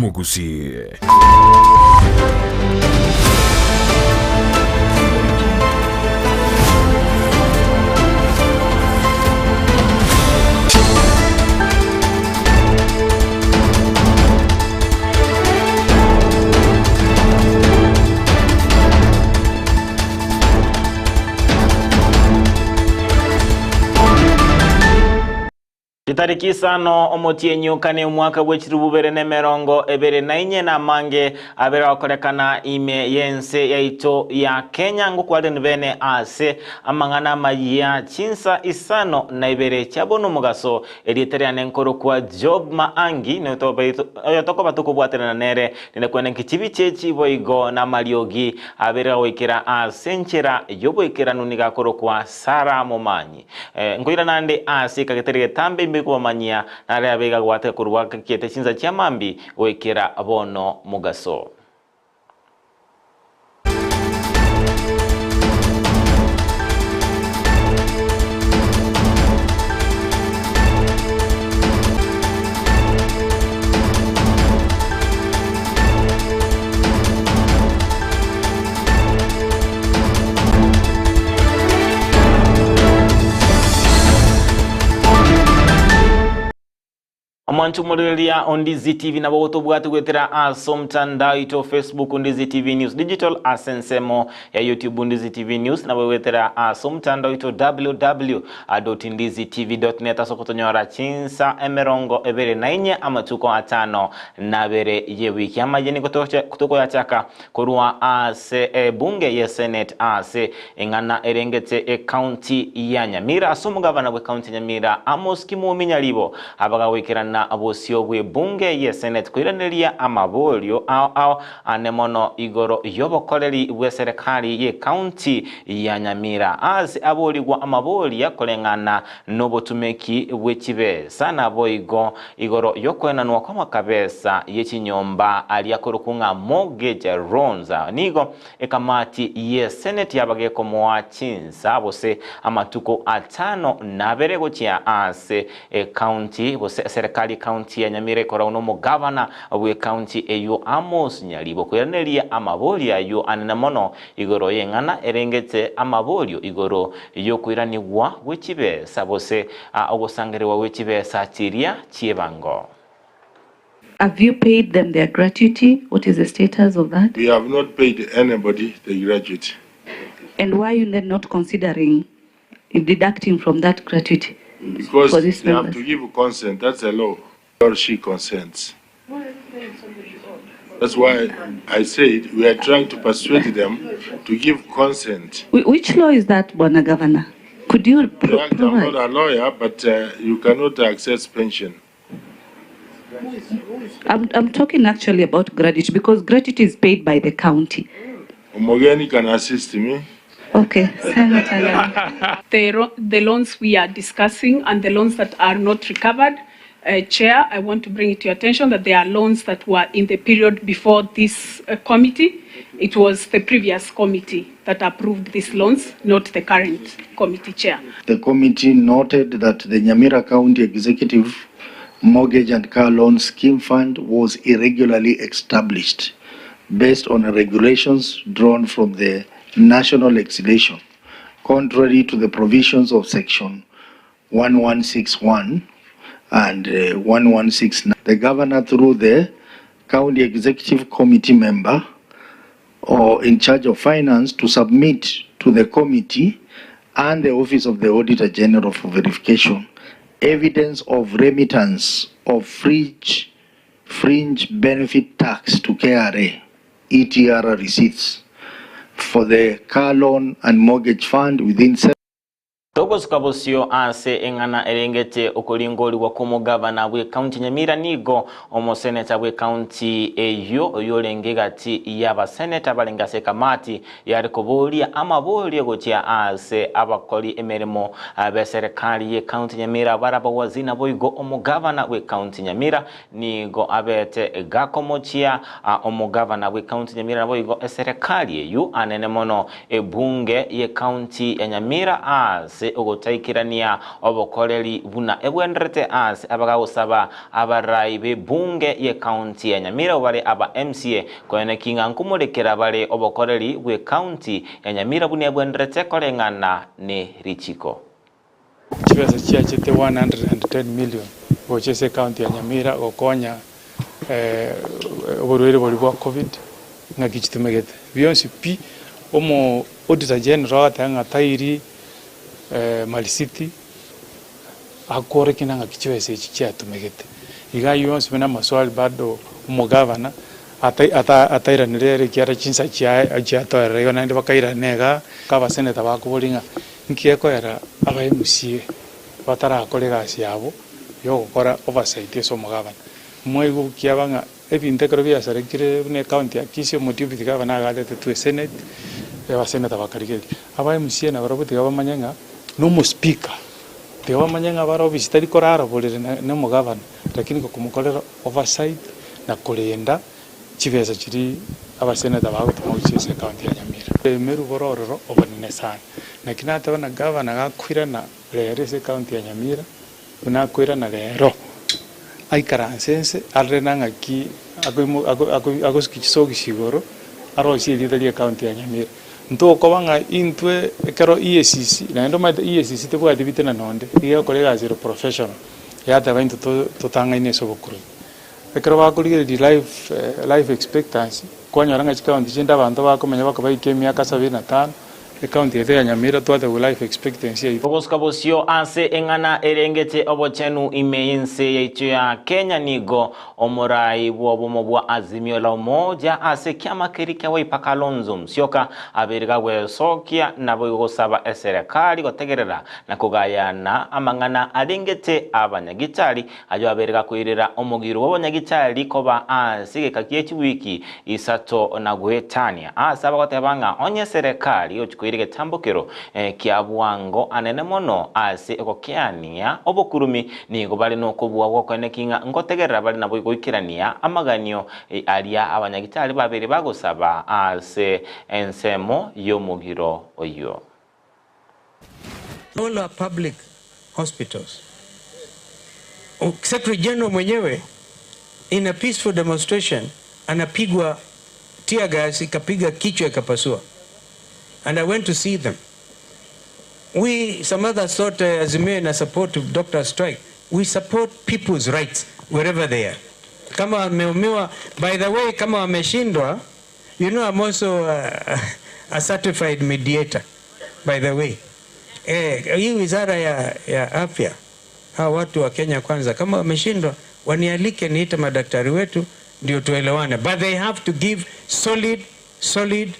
Omogusii. Chitariki isano omotienyi o kane omwaka bwe chilifu bibere na emerongo ebere na inye na amange abere agokorekana ime y'ense yaito ya Kenya ngokwarerani bene ase amang'ana amayia chinsa isano na ibere chia bono omogaso Erieta riane nkorokwa Job Maangi, oyo tokoba tokobwaterana nere, rinde kwene nki chibicha echi boigo namariogi abere goikera ase enchera y'oboikeranu nigo akorokwa Sara Momanyi. Nkoirana ande ase ekagetari getambe imbe kobamanyia nare abe iga gwateka korwa gakiete chinsa chia mambi goikera bono mogaso. Omwancho omorigereria o Ndizi TV nabo gotobwate goetera ase omotandao oito o Facebook Ndizi TV News Digital ase ensemo ya YouTube Ndizi TV News nabo goetera ase omotandao oito www.ndizitv.net ase okotonyora chinsa emerongo ebere na inye amatuko atano na abere y'ewiki. Amaye nigo tokoyachaka Korwa ase ebunge ye Senate ase eng'ana erengete ecounty ya Nyamira ase omogabana bwe county ya Nyamira Amos Kimumi Nyaribo abagagoikerana bosio bw'ebunge ye Senate koiraneria amaborio ao ao ane mono igoro y'obokoreri bw'eserekari ye county ya Nyamira ase aborigwa amaboria koreng'ana nobotumeki bwe chibesa naboigo Igoro y'okoenanwa kw'amakabesa ye chinyomba aria akorokwa ng'a mortgage loans, nigo ekamati ye Senate yabaga ekomoa chinsa gose amatuko atano na abere gochia ase ecounty gose eserekari ecounty ya Nyamira ekoragwa nomogavana bw'ecounty eyio Amos Nyaribo koiraneria amaborio ayio anene mono igoro y'eng'ana erengete amaborio igoro y'okoiranigwa gwe chibesa gose ogosangererigwa gwe chibesa chiria chi'ebango. Have you paid them their gratuity? What is the status of that? We have not paid anybody the gratuity. And why are you then not considering deducting from that gratuity Because for these they have members? to give consent, that's a law. Or she consents. That's why I said we are trying to persuade them to give consent. Which law is that, Bwana Governor? Could you In fact, I'm provide? not a lawyer, but you cannot access pension. I'm talking actually about gratuity because gratuity is paid by the county. Omogeni can assist me. Okay, Senator Nyamita. The loans we are discussing and the loans that are not recovered, Chair, I want to bring it to your attention that there are loans that were in the period before this committee. It was the previous committee that approved these loans, not the current committee, Chair. The committee noted that the Nyamira County Executive Mortgage and Car Loan Scheme Fund was irregularly established based on regulations drawn from the national legislation, contrary to the provisions of Section 1161 and 1169. The governor, through the County Executive Committee member or in charge of finance, to submit to the committee and the Office of the Auditor General for verification evidence of remittance of fringe benefit tax to KRA, ETR receipts for the car loan and mortgage fund within Togosuka bosio ase eng'ana erengete okoringorigwa kw'omogavana bw'ecounty Nyamira nigo omoseneta bw'ecounty eyio oyorenge egati y'abaseneta barenge ase ekamati yare koboria amaborio gochia ase abakori emeremo b'eserekari y'ecounty Nyamira barabagwazi naboigo omogavana bw'ecounty Nyamira Nigo abete gakomochia omogavana bw'ecounty Nyamira naboigo eserekari eyio anene mono ebunge y'ecounty ya Nyamira ase ase ogotaikerania obokoreri buna ebwenderete ase abagagosaba abarai b'ebunge y'ecounty ya Nyamira abwo bare aba MCA koeneki ng'a nkomorekera bare obokoreri bw'ecounty ya Nyamira buna ebwenderete koreng'ana ne richiko. Chibesa chiachete 110 million gocha ase ecounty ya Nyamira gokonya oborwaire boria bwa covid ng'aki chitumegete. Bionsi pi, omo auditor general agateba ng'a tairi marisiti akorokia ng'a ng'aki chibesa echi chiatumegete. Iga aywo yonsi buna amaswali bado omogavana atairanire ere ekiagera chinsa chiaye chiatoerera igo naende bakairana igaa, abaseneta bakoboria ng'a Inki gekoera aba MCA batarakora egasi yabo yogokora oversight ase omogabana? Mwaigwa okiaba ng'a ebinto ekero biasarekire buna ecounty ya Kisii omo deputy governor agaretetwe esenate, abasenator bakarigereria. Aba MCA nabarabwo tiga bamanye ng'a na omospeaker, tiga bamanye ng'a bare ofisi tari korara borere na omogabana lakini gokomokorera oversight na korenda chibesa chiria abaseneta bagotoma gochia ase ecounty ya Nyamira. Emeru bore ororo obonene sana. Naki nateba na gavana gakoirana rero ase ecounty ya Nyamira, buna akoirana rero, aikaranse ense arore na ng'aki agosukia chisogisi igoro, arosie erieta ria ecounty ya Nyamira. Ntokoba ng'a intwe ekero EACC, naende omanyete EACC tebwati bitina nonde, nigo egokora egasi ere professional, yateba intwe totang'aine ase obokurubi. Ekero bakorigereria life life expectancy, kwanyora ng'a chikaunti chinde abanto bakomenya bakobaika emiaka sabini na tano, ekaunti yaito ya Nyamira twatebiwa life expectancy yaito. Ogosuka bosio ase eng'ana erengete obochenu ime y'ense yaito ya Kenya nigo omorai bw'obomo bwa Azimio la Umoja ase ekiama keria kia Wiper Kalonzo Musyoka abeire gagwesokia naboigo gosaba eserekari gotegerera na kogayana amang'ana arengete abanyagitari Ayio abeire gakoirera omogiro bw'abanyagitari koba ase egeka gie chiwiki isato na goetania, aase abagoteba ng'a onye eserekari egochia koira egetambokero kia bwango anene mono ase ogokeania obokurumi, nigo bare nokobua gw'okoeneki ng'a ngotegerera bare nabo goikerania amaganio aria abanyagitari babeire bagosaba ase ensemo y'omogiro oyio. All our public hospitals. Secretary General mwenyewe in a peaceful demonstration anapigwa tear gas ikapiga kichwa ikapasua. And I went to see them. We, some others thought Azimio ina support doctor strike. We support people's rights wherever they are. Kama wameumiwa, by the way, kama wameshindwa, you know I'm also a certified mediator, by the way. Eh, hii wizara ya, ya afya hawa watu wa Kenya Kwanza kama wameshindwa wanialike niite madaktari wetu ndio tuelewane, but they have to give solid solid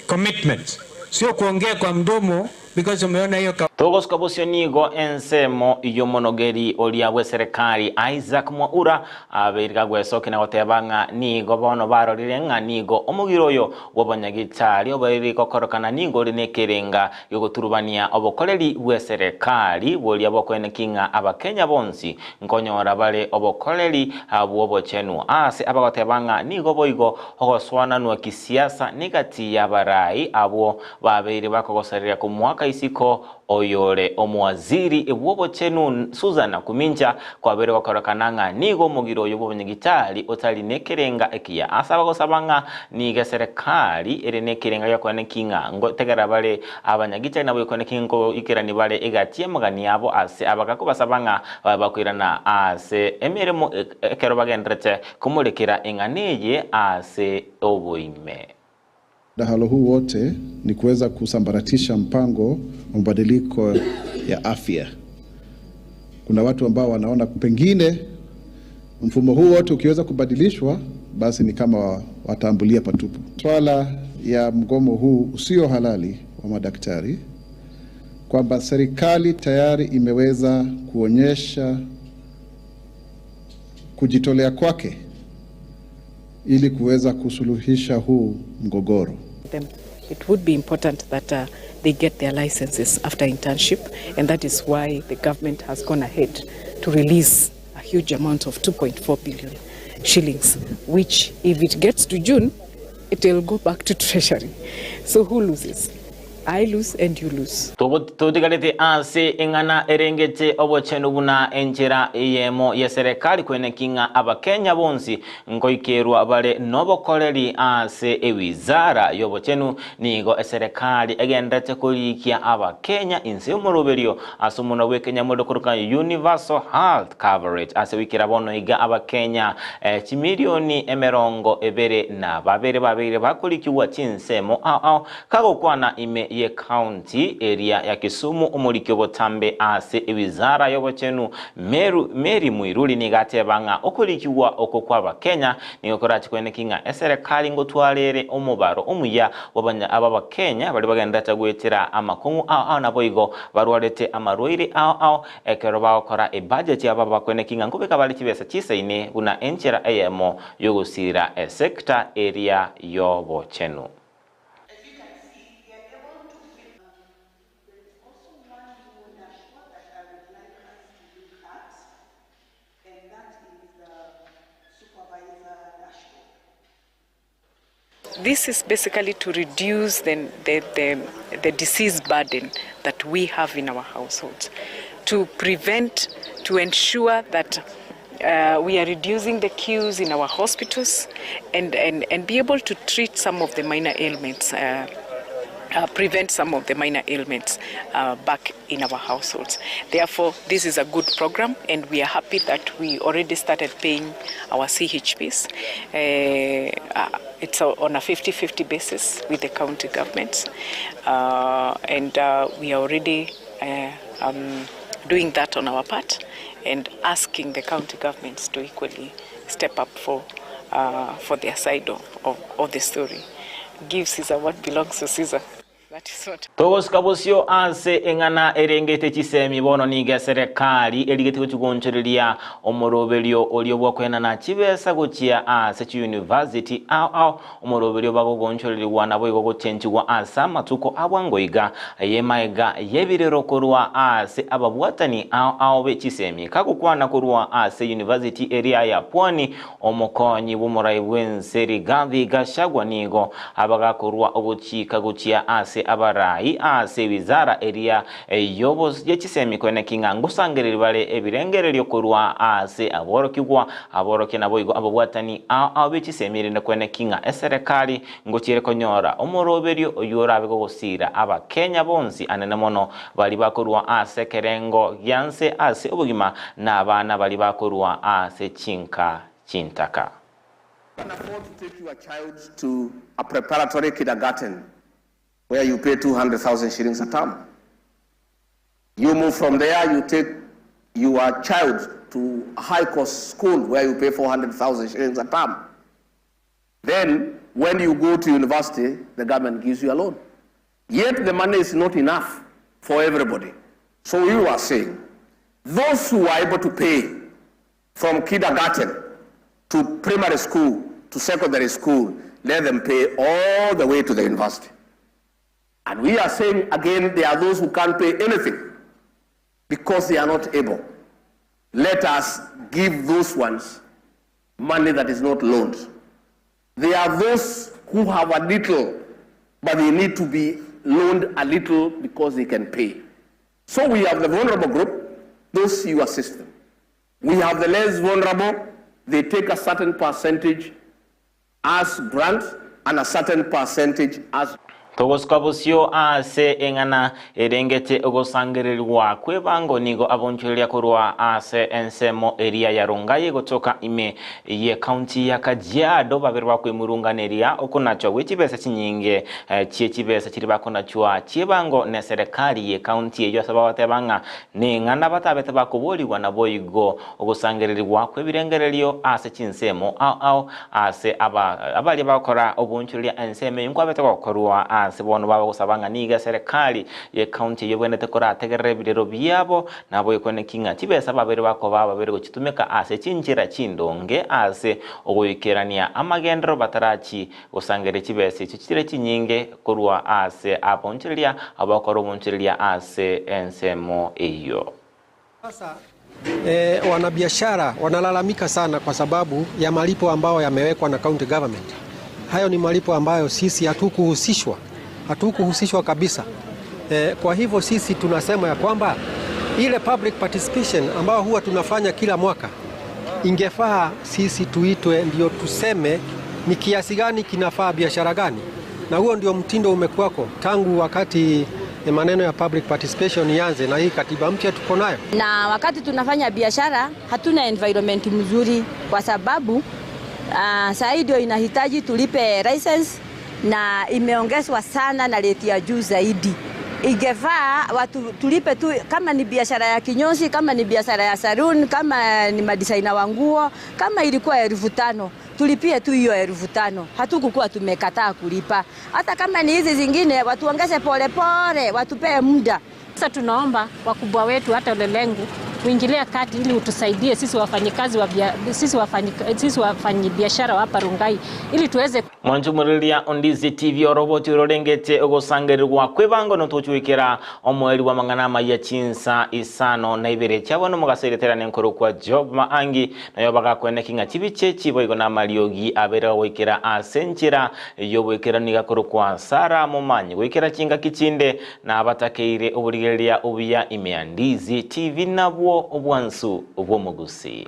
commitments, sio kuongea kwa mdomo because umeona hiyo. Togosuka bosio nigo ensemo y'omonogeri oria bw'eserekari Isaac Mwaura abeire kagwesokia na goteba ng'a nigo bono barorire ng'a nigo omogiro oyo bw'obonyagitari oboeire gokorokana nigo ore nekerenga gi'ogoturubania obokoreri bw'eserekari boria bokoenekia ng'a Abakenya bonsi nkonyora bare obokoreri bw'obochenu ase abagoteba ng'a nigo boigo ogosoananwa kisiasa negati y'abarai abwo babeire bakogosareria komoaka isiko oyore omowaziri bw'obochenu Susan Nakumincha kwabeire gokorokana ng'a nigo omogiro oyo bw'obonyagitari otari nekerenga ekiya ase abagosaba ng'a nigo eserekari ere nekerenga gi'okoeneki ng'a ngotegerera bare abanyagitari nabo ekoeneki ngoikerani bare egati y'amagani abo ase abagakobasaba ng'a babe bakoirana ase emeremo ekero bagenderete Komorekera eng'ana eye ase oboime. Mdahalo huu wote ni kuweza kusambaratisha mpango wa mabadiliko ya afya. Kuna watu ambao wanaona pengine mfumo huu wote ukiweza kubadilishwa, basi ni kama wataambulia patupu. Swala ya mgomo huu usio halali wa madaktari, kwamba serikali tayari imeweza kuonyesha kujitolea kwake ili kuweza kusuluhisha huu mgogoro. Them. It would be important that they get their licenses after internship, and that is why the government has gone ahead to release a huge amount of 2.4 billion shillings, which if it gets to June, it will go back to Treasury. So who loses? I lose and you lose. Totigarete ase eng'ana erengete obochenu buna enchera eyemo y'eserekari kweneki ng'a Abakenya bonsi nkoikerwa bare nobokoreri ase ewizara y'obochenu. Nigo eserekari egendererete korikia Abakenya inse y'omoroberio ase omonwa bw'ekenyamorero koroka Universal Health Coverage ase goikera bono iga Abakenya chimilioni 22 babeire bakorikigwa chinsemo ao ao Kagokwana ime y'ecounty eria ya Kisumu, omoriki obotambe ase ewizara y'obochenu Meru Mary Muiruri nigo ateba ng'a okorikigwa oko kw'Abakenya nigo korache koeneki ng'a eserekari ngotwara ere omobaro omuya bw'abanya ab'Abakenya baria bagenderete goetera amakong'u ao ao naboigo barwarete amarwaire ao ao ekero bagokora ebudget yabo bakoeneki ng'a nkobeka bare chibesa chisaine buna enchera eyemo yogosira esector eria y'obochenu. This is basically to reduce the, the, the, the disease burden that we have in our households, to prevent, to ensure that we are reducing the queues in our hospitals and, and, and be able to treat some of the minor ailments, prevent some of the minor ailments back in our households. Therefore, this is a good program and we are happy that we already started paying our CHPs. It's on a 50-50 basis with the county governments and we are already doing that on our part and asking the county governments to equally step up for, for their side of, of, of the story. Give Caesar what belongs to Caesar. That is what. Togosika bosio ase eng'ana erengete chisemi bono nigo eserekari erigetie gochigonchoreria omoroberio oria bw'okoenana chibesa gochia ase chiyunivasiti ao ao Omoroberio bagogonchorerigwa naboigo gochenchigwa ase amatuko a bwango iga, y'emaega y'ebirero korwa ase ababwatani ao ao be chisemi. Kagokwana korwa ase University eria ya Pwani, omokonyi bw'omorai bw'ense Rigathi Gachagua nigo abagakorwa ogochika gochia ase abarai ase ewizara eria ye chisemi koeneki ng'a ngosangereria bare ebirengererio korwa ase aborokigwa Aborokia naboigo ababwatani ao ao be chisemi erinde kweneki ng'a eserekari ngochiere konyora omoroberio oyio orabe gogosiira Abakenya bonsi anene mono baria bakorua ase ekerengo gia nse ase obogima na abana baria bakorua ase chinka chintaka. can afford to take your child to a preparatory kindergarten where you pay 200,000 shillings a term. You move from there, you take your child to a high cost school where you pay 400,000 shillings a term. Then, when you go to university, the government gives you a loan. Yet the money is not enough for everybody. So you are saying, those who are able to pay from kindergarten to primary school to secondary school, let them pay all the way to the university. And we are saying again, there are those who can't pay anything because they are not able. Let us give those ones money that is not loaned. There are those who have a little, but they need to be loaned a little because they can pay. So we have the vulnerable group, those you assist them. We have the less vulnerable, they take a certain percentage as grant and a certain percentage as Togosuka bosio ase eng'ana erengete ogosangererigwa kw'ebango nigo abonchoreria korwa ase ensemo eria ya Rongai gotoka ime y'ecounty ya Kajiado babere bakwemurunganeria okonachwa gwe chibesa chinyinge chie chibesa chiria bakonachwa chi'ebango neserekari y'ecounty eyio ase bagoteba ng'a neng'ana batabete bakoborigwa naboigo Ogosangererigwa kw'ebirengererio ase chinsemo ao ao ase aba abaria bagokora oboonchoreria ensemo eyio nkwabete gokorwa ase bono bagosaba ng'a nigo eserekari ye county eyio ebwenerete korategerera ebirero biabo naboigo ki ng'a chibesa babeire bakoba babeire gochitumeka ase chinchera chindonge ase ogoikerania amagenderero batarachi gosangereria chibesa echio chire chinyinge korwa ase abaonchoreria abakora oboonchoreria ase ensemo eyio. Sasa eh, wanabiashara wanalalamika sana kwa sababu ya malipo ambayo yamewekwa na county government. Hayo ni malipo ambayo sisi hatukuhusishwa. hatukuhusishwa kabisa. E, kwa hivyo sisi tunasema ya kwamba ile public participation ambayo huwa tunafanya kila mwaka ingefaa sisi tuitwe ndio tuseme ni kiasi gani kinafaa biashara gani, na huo ndio mtindo umekuwako tangu wakati maneno ya public participation ianze, na hii katiba mpya tuko nayo. Na wakati tunafanya biashara hatuna environment mzuri, kwa sababu saa hii ndio inahitaji tulipe license na imeongezwa sana na rate ya juu zaidi. Ingefaa watu tulipe tu, kama ni biashara ya kinyozi, kama ni biashara ya saloon, kama ni madisaina wa nguo, kama ilikuwa 5,000 tulipie tu hiyo 5,000. Hatukukuwa tumekataa kulipa. Hata kama ni hizi zingine watuongeze polepole, watupee muda. Sasa tunaomba wakubwa wetu hata Olelengu uingilia kati ili utusaidie sisi wafanyikazi wa bia, sisi wafanyi, sisi wafanyibiashara wa hapa Rongai ili tuweze Mwanchumuriria Ondizi TV oroboti ororengete ogosangerirwa kwebango notochuikera omweri wa mang'ana maya chinsa 52 chiabono mogasereterane nkoro kwa Job Maangi nayo bagakwene ng'a chibiche chiboigo na mariogi abere goikera ase enchera yoboikera niga korokwa Sara Momanyi goikera chingaki chinde na abatakeire oborigereria obuya ime ya Ndizi TV nabwo obwansu obwomogusi.